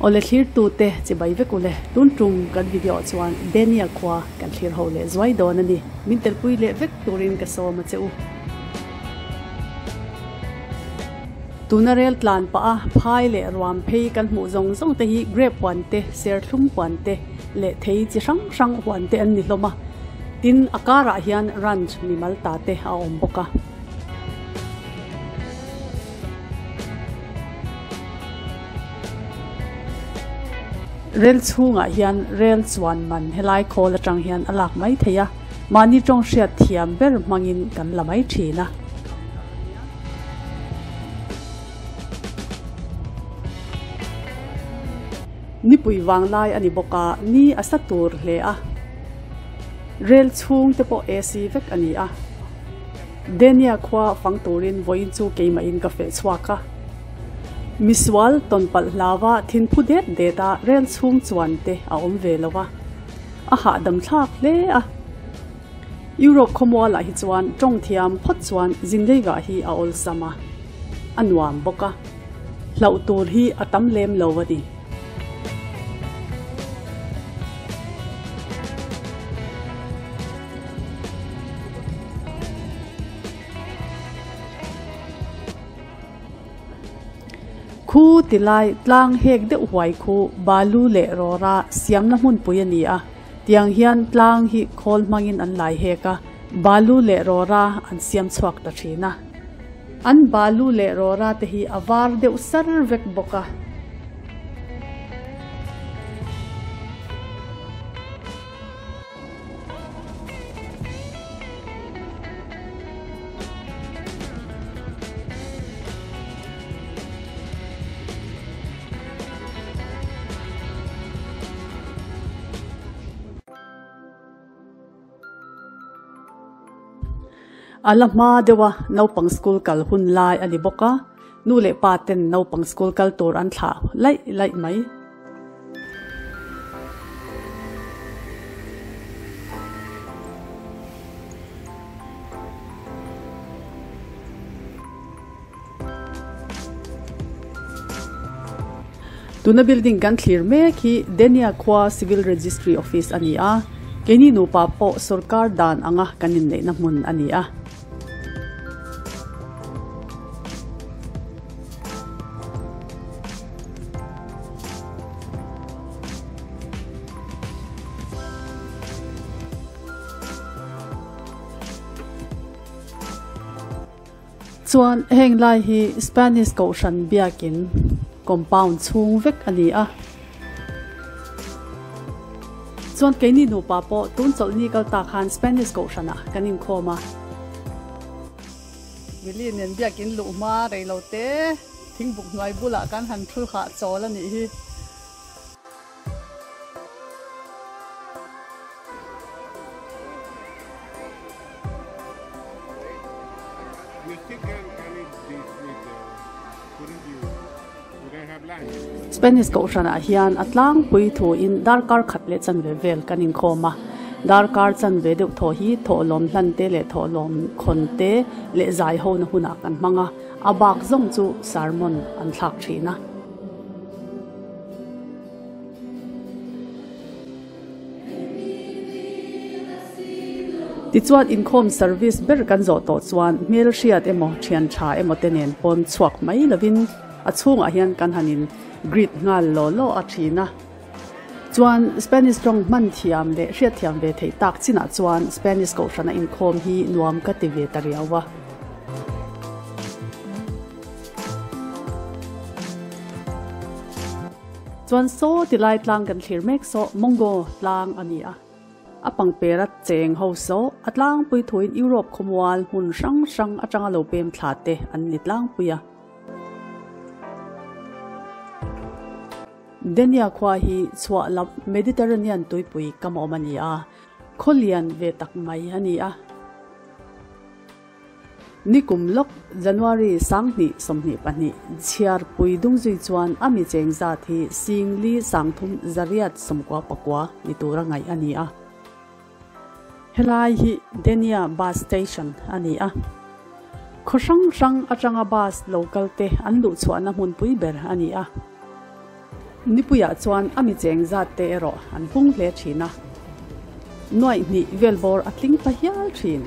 Awle thlirtute chibai vek ule, tun tum kan video chuan Dania khua kan thlir ho leh zuai dawn a ni. Min telpui leh vek turin ka sawm a che u. Tuna rel tlan pah a phai leh ruam phei kan hmuh zawng zawng te hi grape huan te, serthlum huan te leh thei chi hrang hrang huan te an ni hlawm a. Tin, a karah hian ranch mimal ta te a awm bawk a. Rel chhungah hian rel chuan man helai khawl atang hian a lak mai thei a, mahni tawng hriat thiam ber hmangin kan la mai thin a. Nipui vanglai a ni bawk a, ni a sa tur hle a, rel chhung te pawh AC vek a ni a. Dania khua fang turin vawiin chu keimahin ka feh chhuak a. Misual tawnpalh hlauva thinphu det det a rel chhung chuan te a awm ve lo a, a hahdam thlak hle a. Europe khawmualah hi chuan tawng thiam phawt chuan zinleivah hi a awlsam a, a nuam bawk a. Hlauh tur hi a tam lem lo a ni. Khu ti lai tlang hek deuh huai khu balu leh rawra siamna hmunpui a ni a, tiang hian tlang hi khawl hmangin an lai hek a, balu leh rawra an siam chhuak ta thin a. An balu leh rawra te hi a var deuh sar vek bawk a. A la hma deuh a, naupang school kal hun lai a ni bawk a, nu leh pa ten naupang school kal tur an thlah laih laih mai. Tuna building kan thlir mek hi Denia khua Civil Registry Office a ni a, keini nupa pawh sorkar dan anga kan inneihna hmun a ni a. Chuan heng lai hi Spanish kohhran biakin compound chhung vek a ni a. Chuan keini nupa pawh tun chawlhni kal ta khan Spanish kohhranah kan inkhawm a. Willie nen biakin luh hma rei lo te thingbuk hnuai bulah kan han thul hah chawl a nih hi. Spanish kohhranah hian a tlangpui thuin darkar khat leh chanve vel kan inkhawm a, darkar chanve deuh thaw hi thawhlawm hlan te leh thawhlawm khawn te leh zai hona hunah kan hmang a, a bak zawng chu sermon an thlak thin a. Tichuan inkhawm service ber kan zawh tawh chuan hmel hriat emaw thian tha emaw te nen pawn chhuak mai lovin a chhungah hian kan han in greet nghal law law a thin a. Chuan Spanish tawng hman thiam leh hriat thiam ve theih tak chinah chuan Spanish kohhrana inkhawm hi nuam ka ti ve ta riau a. Chuan saw ti lai tlang kan thlir mek saw Mongo tlang a ni a. A pangpera cheng ho saw a tlangpui thuin Europe khawmual hmun hrang hrang atanga lo pem thla te an ni tlangpui a. Denia khua hi chhuah lam Mediterranean tuipui kam awm a ni a, khaw lian ve tak mai a ni a. Nikum lawk January 2022 chhiarpui dungzui chuan a mi cheng zat hi singli sangthum zariat sawmkua pakua ni tura ngaih a ni a. Helai hi Denia Bus Station a ni a. Khaw hrang hrang atanga bus lo kal te an luhchhuahna hmunpui ber a ni a. Nipuiah chuan a mi cheng zat te erawh an hung hle thin a, nuaih hnih vel bawr a tling pha hial thin.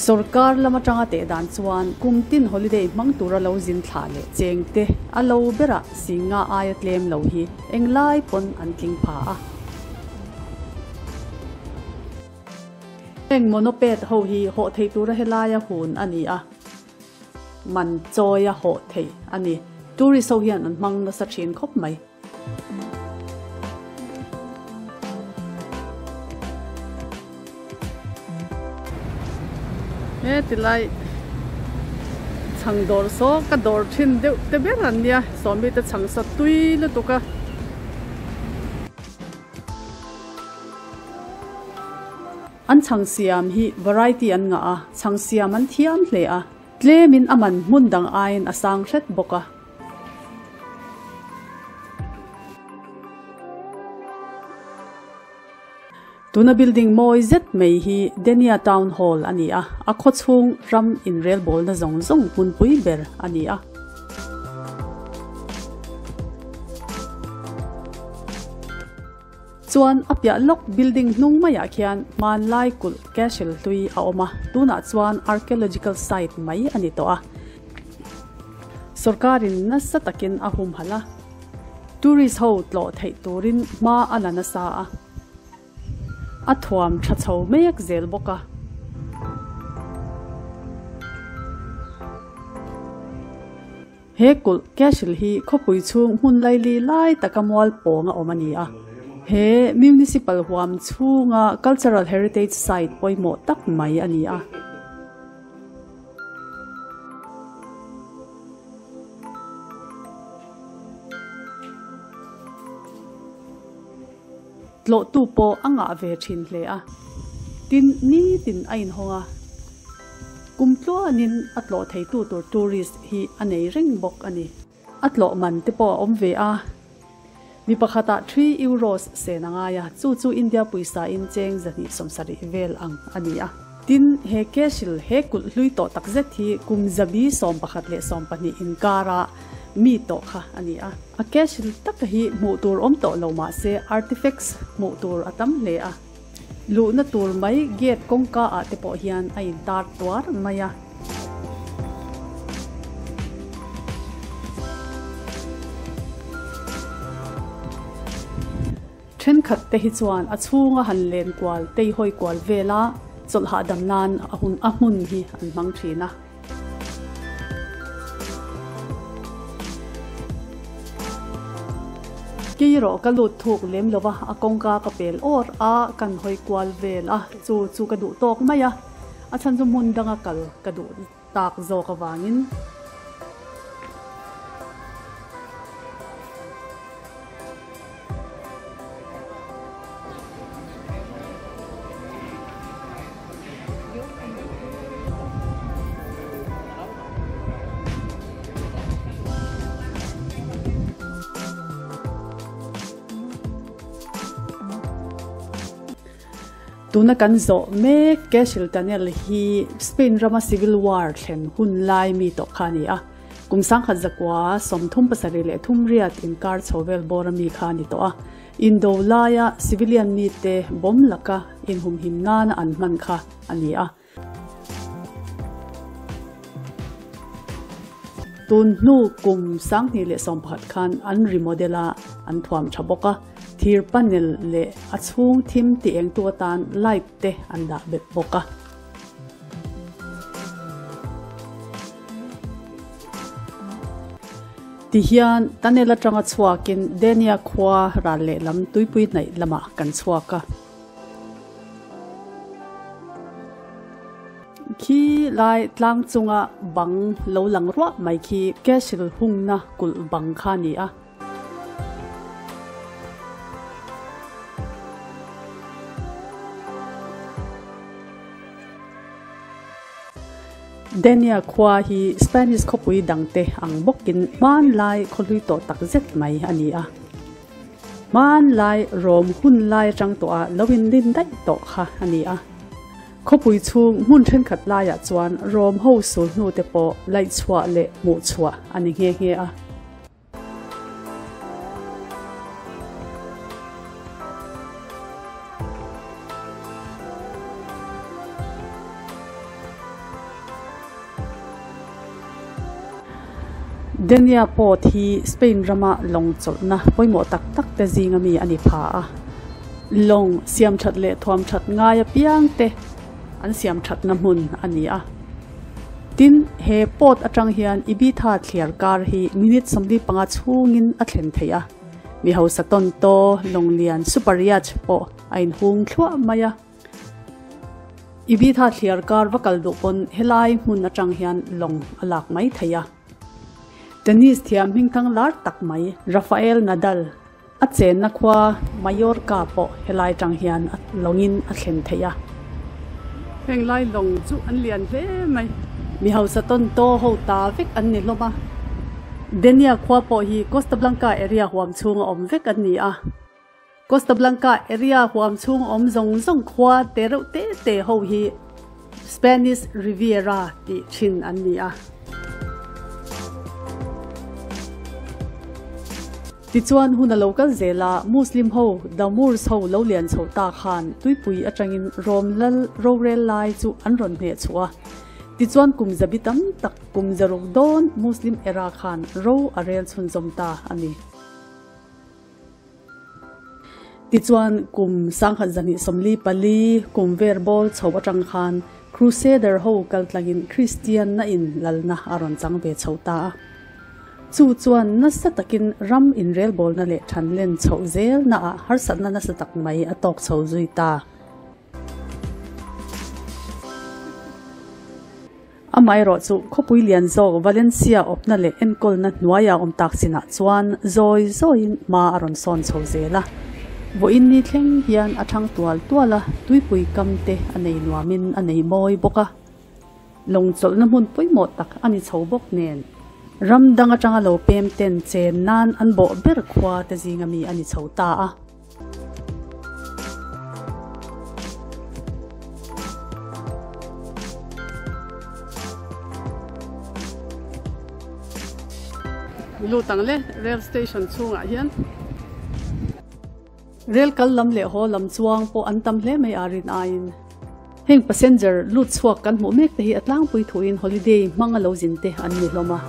Sorkar lam atanga teh dan chuan kum tin holiday hmang tura lo zin thlah leh cheng te a lo berah singa aia tlem lo hi englai pawn an tling pha a. Heng monoped ho hi hawh theih tura helaia hun a ni a, man chawia hawh theih a ni. Tourist ho hian an hmang nasa thin khawp mai. He tilai chhang dawr saw ka dawr thin deuh te ber an nia sawmi te chhang sa tui lutuk a. An chhang siam hi variety an ngah a, chhang siam an thiam hle a, tlemin a man hmun dang aiin a sang hret bawk a. Tuna building mawi zet mai hi Denia Town Hall a ni a, a khawchhung ram inrelbawlna zawng zawng hmunpui ber a ni a. Chuan a piah lawk building hnung maiah khian hmanlai kulh castle hlui a awm a, tunah chuan archaeological site mai a ni tawh a. Sorkarin nasa takin a humhalh a, tourist ho tlawh theih turin hma a la nasa a, a thuam tha chho mek zel bawk a. He kulh castle hi khawpui chhung hmun laili lai taka mual pawng a awm a ni a. He municipal huam chhunga cultural heritage site pawimawh tak mai a ni a. Tlawhtu pawh a ngah ve thin hle a, tin nitin a inhawng a, kum tluanin a tlawh theitu tur tourist hi a nei reng bawk a ni. A tlawh man te pawh a awm ve a, mi pakhatah €3 sen a ngai a, chu chu India pawisa in cheng 270 vel ang a ni a. Tin, he castle, he kulh hlui tawh tak zet hi kum 112 inkara mi tawh kha a ni a. A castle taka hi hmuh tur awm tawh lo mah se artifacts hmuh tur a tam hle a. Luhna tur mai gate kawngka ah te pawh hian a intar tuar mai a. Thenkhat te hi chuan a chhunga han len kual teihawi kual vela chawlh hahdam nan a hun a hmun hi an hmang thin a. Kei erawh ka lut thuk lem lo va, a kawngka ka pel awr a, kan hawi kual vel a, chu chu ka duh tawk mai a, a chhan chu hmun danga kal ka duh tak zawk avangin. Tuna kan zawh mek Castle Tunnel hi Spain rama Civil War thlen hun lai mi tawh kha a ni a. Kum 1937 riat inkar chho vel bawr ami kha a ni tawh a. Indo laia civilian mite bomb laka inhumhim nana an hman kha a ni a. Tun hnu kum 2011 khan an remodel a, an thuam tha bawk a. Thir panel leh a chhung thim ti engtu atan light te an dah belh bawk a. Tihian tunnel atanga chhuakin Denia khua ral lehlam tuipui hnaih lamah kan chhuak a. Khi lai tlang chunga bang lo lang ruah mai khi castle hungna kulh bang kha a ni a. Denia khua hi Spanish khawpui dangte ang bawkin hmanlai khawhlui tawh tak zet mai a ni a. Hmanlai Rome hun lai atang tawha lo inlin daih tawh kha a ni a. Khawpui chhung hmun thenkhat laiah chuan Rome ho sul hnute pawh laihchhuah leh hmuhchhuah a ni nghe nghe a. Denia port hi Spain rama lawng chawlhna pawimawh tak tak te zinga mi a ni pha a. Lawng siam that leh thuam that ngai apiang te an siam thatna hmun a ni a. Tin, he port atang hian Ibiza thliar kar hi minute 45 chhungin a thlen theih a. Mi hausa tawn taw lawng lian super yacht pawh a inhung thluah mai a. Ibiza thliar kar va kal duh pawn helai hmun atang hian lawng a lak mai thei a. Tennis thiam hmingthang lar tak mai Rafael Nadal a chenna khua Mallorca pawh helai atang hian lawngin a thlen theih a. Heng lai lawng chu an lian hle mai. Mi hausa tawn taw ho ta vek an ni hlawm a. Denia khua pawh hi Costa Blanca area huam chhunga awm vek an ni a. Costa Blanca area huam chhung awm zawng zawng khua te reuh te te ho hi Spanish Riviera tih thin an ni a. Tichuan hun a lo kal zel a, Muslim ho, the Moors ho lo lian chho ta khan tuipui atangin Rom lal rorel lai chu an rawn hneh chhuah a. Tichuan kum zabi tam tak, kum zaruk dawn Muslim era khan ro a rel chhunzawm ta a ni. Tichuan kum 1924 kum ver bawl chho atang khan Crusader ho kaltlangin Kristian na in lalna a rawn chang ve chho ta a. Chu chuan nasa takin ram inrelbawlna leh thanlen chhoh zelna ah harsatna nasa tak mai a tawk chho zui ta. Amaherawh chu khawpui lian zawk Valencia awpna leh enkawlna hnuaia awm tak chinah chuan zawi zawiin hma a rawn sawn chho zel a. Vawiin ni thleng hian a thang tual tual a, tuipui kam te a nei nuamin a nei mawi bawk a. Lawng chawlhna hmun pawimawh tak a ni chho bawk nen ram dang atanga lo pem ten chen nan an bawh ber khua te zinga mi a ni chho ta a. Lut ang le rail station chhungah hian rail kal lam leh haw lam chuang pawh an tam hle mai a rin aiin heng passenger lut chhuak kan hmuh mek te hi a tlangpui thuin holiday hmang a lo zin te an ni hlawm a.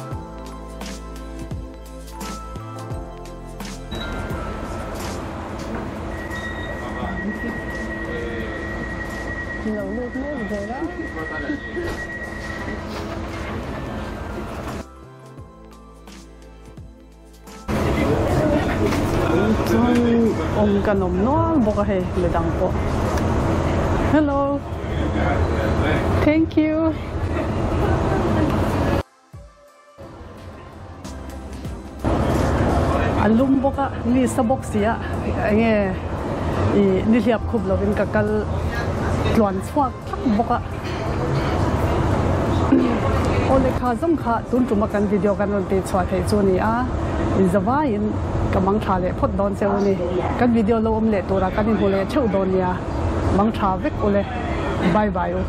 Chuan awm kan awm nual bawk a hei midang pawh hello thank you. A lum bawk a ni sa bawk si a enge ih nihliap khup lovin ka kal tluan chhuak thak bawk a aw lehkha zawng kha tun tuma kan video kan rawn tih chhuah theih chu a ni a inzavaiin ka mang tha leh phawt dawn cheu a ni kan video lo awm leh turah kan inhmu leh theuh dawn nia mang tha vek ule bye bye u.